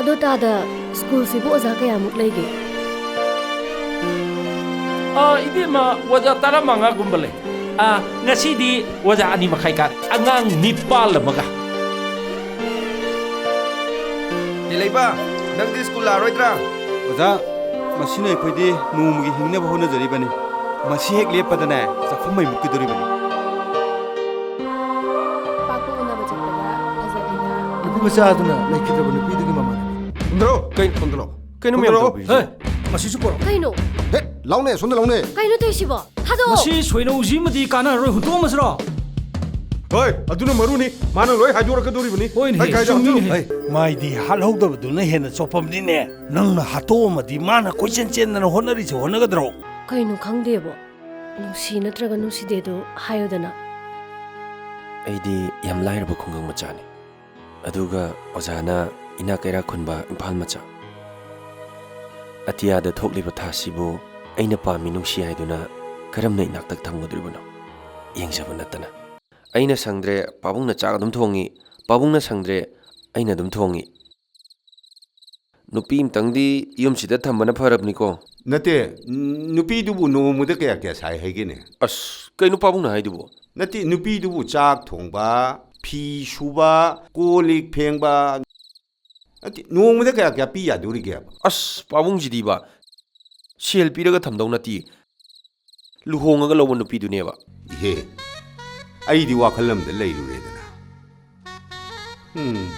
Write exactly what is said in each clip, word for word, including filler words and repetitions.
ꯑꯗꯣ ꯇꯥꯗ, ꯁ꯭ꯀꯨꯜꯁꯤꯕꯨ ꯑꯣꯖꯥ ꯀꯌꯥꯃꯨꯛ ꯂꯩꯒꯦ? ꯑꯥ, ꯏꯕꯦꯝꯃ, ꯑꯣꯖꯥ ꯇꯔꯥꯃꯉꯥꯒꯨꯝꯕ ꯂꯩ꯫ ꯑꯥ, ꯉꯁꯤꯗꯤ ꯑꯣꯖꯥ ꯑꯅꯤ ꯃꯈꯥꯏ ꯀꯥꯔꯦ꯫ ꯑꯉꯥꯡ ꯅꯤꯄꯥꯜ ꯑꯃꯒ꯫ ꯇꯦꯂꯩꯕ, ꯅꯪꯗꯤ ꯁ꯭ꯀꯨꯜ ꯂꯥꯛꯑꯔꯣꯏꯗ꯭ꯔꯥ? ꯑꯣꯖꯥ, ꯃꯁꯤꯅ ꯑꯩꯈꯣꯏꯗꯤ ꯅꯣꯡꯃꯒꯤ ꯍꯤꯡꯅꯕ ꯍꯣꯠꯅꯖꯔꯤꯕꯅꯤ꯫ ꯃꯁꯤ ꯍꯦꯛ ꯂꯦꯞꯄꯗꯅꯦ, ꯆꯥꯛꯈꯨꯝ ꯃꯩ ꯃꯨꯠꯀꯗꯧꯔꯤꯕꯅꯤ꯫ ꯄꯥꯛꯄ ꯎꯅꯕ ꯆꯠꯄꯗ ꯐꯖꯕꯤꯅ ꯅꯨꯄꯤ ꯃꯆꯥ ꯑꯗꯨꯅ ꯂꯩꯈꯤꯗ꯭ꯔꯕ ꯅꯨꯄꯤꯗꯨꯒꯤ ꯃꯃꯥꯟꯅꯕꯤ꯫ ꯀꯨꯝꯊꯔꯛꯑꯣ꯫ ꯀꯩ-, ꯀꯨꯝꯊꯔꯛꯑꯣ꯫ ꯀꯩꯅꯣ ꯃꯌꯥꯝ ꯀꯨꯝꯊꯔꯛꯑꯣ꯫ ꯇꯧꯕꯤꯁꯦ? ꯍꯦ, ꯃꯁꯤꯁꯨ ꯄꯨꯔꯛꯑꯣ꯫ ꯀꯩꯅꯣ? ꯍꯦ, ꯂꯥꯎꯅꯦ, ꯁꯣꯝꯗ ꯂꯥꯎꯅꯦ꯫ ꯀꯩꯅꯣ ꯇꯧꯔꯤꯁꯤꯕꯣ? ꯊꯥꯗꯣꯛꯑꯣ꯫ ꯃꯁꯤ ꯁꯣꯏꯅꯧꯁꯤꯃꯗꯤ ꯀꯥꯟꯅꯔꯔꯣꯏ, ꯍꯨꯟꯇꯣꯛꯑꯝꯃꯁꯤꯔꯣ? ꯍꯣꯏ, ꯑꯗꯨꯅ ꯃꯔꯨꯅꯤ꯫ ꯃꯥꯅ ꯂꯣꯏ ꯍꯥꯏꯗꯣꯔꯛꯀꯗꯧꯔꯤꯕꯅꯤ꯫ ꯍꯣꯏꯅꯦ, ꯍꯦ, ꯀꯥꯏꯗ ꯆꯨꯝꯃꯤꯅꯦ꯫ ꯍꯥꯞꯆꯜꯂꯨ? ꯍꯦ꯫ ꯃꯥꯏꯗꯤ ꯍꯥꯠꯍꯧꯗꯕꯗꯨꯅ ꯍꯦꯟꯅ ꯆꯣꯞꯄꯝꯅꯤꯅꯦ꯫ ꯅꯪꯅ ꯍꯥꯠꯇꯣꯛꯑꯝꯃꯗꯤ ꯃꯥꯅ ꯀꯣꯏꯆꯦꯟ ꯆꯦꯟꯗꯅ ꯍꯣꯠꯅꯔꯤꯁꯦ ꯍꯣꯠꯅꯒꯗ꯭ꯔꯣ? ꯀꯩꯅꯣ ꯈꯪꯗꯦꯕꯣ꯫ ꯅꯨꯡꯁꯤ ꯅꯠꯇ꯭ꯔꯒ ꯅꯨꯡꯁꯤꯗꯦꯗꯣ ꯍꯥꯏꯌꯨꯗꯅ꯫ ꯑꯩꯗꯤ ꯌꯥꯝ ꯂꯥꯏꯔꯕ ꯈꯨꯡꯒꯪ ꯃꯆꯥꯅꯤ꯫ ꯑꯗꯨꯒ ꯑꯣꯖꯥꯅ ꯏꯅꯥꯛ ꯀꯩꯔꯥꯛ ꯈꯨꯟꯕ ꯏꯝꯐꯥꯜ ꯃꯆꯥ꯫ ꯑꯇꯤꯌꯥꯗ ꯊꯣꯛꯂꯤꯕ ꯊꯥꯁꯤꯕꯨ ꯑꯩꯅ ꯄꯥꯝꯃꯤ ꯅꯨꯡꯁꯤ ꯍꯥꯏꯗꯨꯅ ꯀꯔꯝꯅ ꯏꯅꯥꯛꯇ ꯊꯝꯒꯗꯧꯔꯤꯕꯅꯣ? ꯌꯦꯡꯖꯕ ꯅꯠꯇꯅ꯫ ꯑꯩꯅ ꯁꯪꯗ꯭ꯔꯦ, ꯄꯥꯕꯨꯡꯅ ꯆꯥꯛ ꯑꯗꯨꯝ ꯊꯣꯡꯉꯤ, ꯄꯥꯕꯨꯡꯅ ꯁꯪꯗ꯭ꯔꯦ, ꯑꯩꯅ ꯑꯗꯨꯝ ꯊꯣꯡꯉꯤ꯫ ꯅꯨꯄꯤ ꯑꯃꯇꯪꯗꯤ ꯌꯨꯝꯁꯤꯗ ꯊꯝꯕꯅ ꯐꯔꯕꯅꯤꯀꯣ꯫ ꯅꯠꯇꯦ, ꯎꯝ, ꯅꯨꯄꯤꯗꯨꯕꯨ ꯅꯣꯡꯃꯗ ꯀꯌꯥ ꯀꯌꯥ ꯁꯥꯏ ꯍꯥꯏꯒꯦꯅꯦ? ꯑꯁ, ꯀꯩꯅꯣ ꯄꯥꯕꯨꯡꯅ ꯍꯥꯏꯗꯨꯕꯨ? ꯅꯠꯇꯦ, ꯅꯨꯄꯤꯗꯨꯕꯨ ꯆꯥꯛ ꯊꯣꯡꯕ, ꯐꯤ ꯁꯨꯕ, ꯀꯣꯜ ꯂꯤꯛ ꯐꯦꯡꯕ, ꯅꯠꯇꯦ, ꯅꯣꯡꯃꯗ ꯀꯌꯥ ꯀꯌꯥ ꯄꯤ ꯌꯥꯗꯣꯔꯤꯒꯦꯕ? ꯑꯁ, ꯄꯥꯕꯨꯡꯁꯤꯗꯤꯕ, ꯁꯦꯜ ꯄꯤꯔꯒ ꯊꯝꯗꯧ ꯅꯠꯇꯦ, ꯂꯨꯍꯣꯡꯉꯒ ꯂꯧꯕ ꯅꯨꯄꯤꯗꯨꯅꯦꯕ꯫ ꯏꯍꯦ, ꯑꯩꯗꯤ ꯋꯥꯈꯜ ꯑꯃꯗ ꯂꯩꯔꯨꯔꯦꯗꯅ꯫ ꯎꯝ,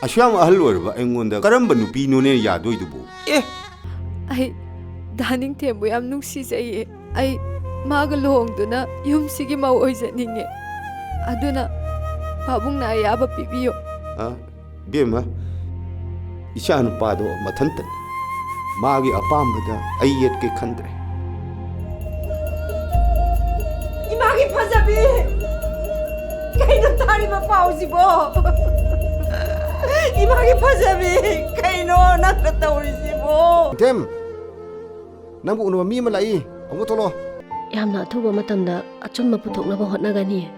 ꯑꯁꯨꯌꯥꯝ ꯑꯍꯜ ꯑꯣꯏꯔꯕ ꯑꯩꯉꯣꯟꯗ ꯀꯔꯝꯕ ꯅꯨꯄꯤꯅꯣꯅꯦ ꯌꯥꯗꯣꯏꯗꯨꯕꯨ? ꯑꯦ! ꯑꯩ ꯗꯥ ꯅꯤꯡꯊꯦꯝꯕꯨ ꯌꯥꯝ ꯅꯨꯡꯁꯤꯖꯩꯌꯦ꯫ ꯑꯩ ꯃꯥꯒ ꯂꯨꯍꯣꯡꯗꯨꯅ ꯌꯨꯝꯁꯤꯒꯤ ꯃꯧ ꯑꯣꯏꯖꯅꯤꯡꯉꯦ꯫ ꯑꯗꯨꯅ ꯄꯥꯕꯨꯡꯅ ꯑꯌꯥꯕ ꯄꯤꯕꯤꯌꯨ꯫ ꯑ, ꯏꯕꯦꯝꯃ, ꯏꯆꯥ ꯅꯨꯄꯥꯗꯣ ꯃꯊꯟꯇꯅꯤ꯫ ꯃꯥꯒꯤ ꯑꯄꯥꯝꯕꯗ ꯑꯩ ꯌꯦꯠꯀꯦ ꯈꯟꯗ꯭ꯔꯦ꯫ ꯏꯃꯥꯒꯤ ꯐꯖꯕꯤ! ꯀꯩꯅꯣ ꯇꯥꯔꯤꯕ ꯄꯥꯎꯁꯤꯕꯣ? ꯏꯃꯥꯒꯤ ꯐꯖꯕꯤ! ꯀꯩꯅꯣ ꯅꯪꯅ ꯇꯧꯔꯤꯁꯤꯕꯣ? ꯏꯊꯦꯝ, ꯅꯪꯕꯨ ꯎꯅꯕ ꯃꯤ ꯑꯃ ꯂꯥꯛꯏ꯫ ꯑꯃꯨꯛ ꯊꯣꯛꯂꯛꯑꯣ꯫ ꯌꯥꯝꯅ ꯑꯊꯨꯕ ꯃꯇꯝꯗ ꯑꯆꯨꯝꯕ ꯄꯨꯊꯣꯛꯅꯕ ꯍꯣꯠꯅꯒꯅꯤ꯫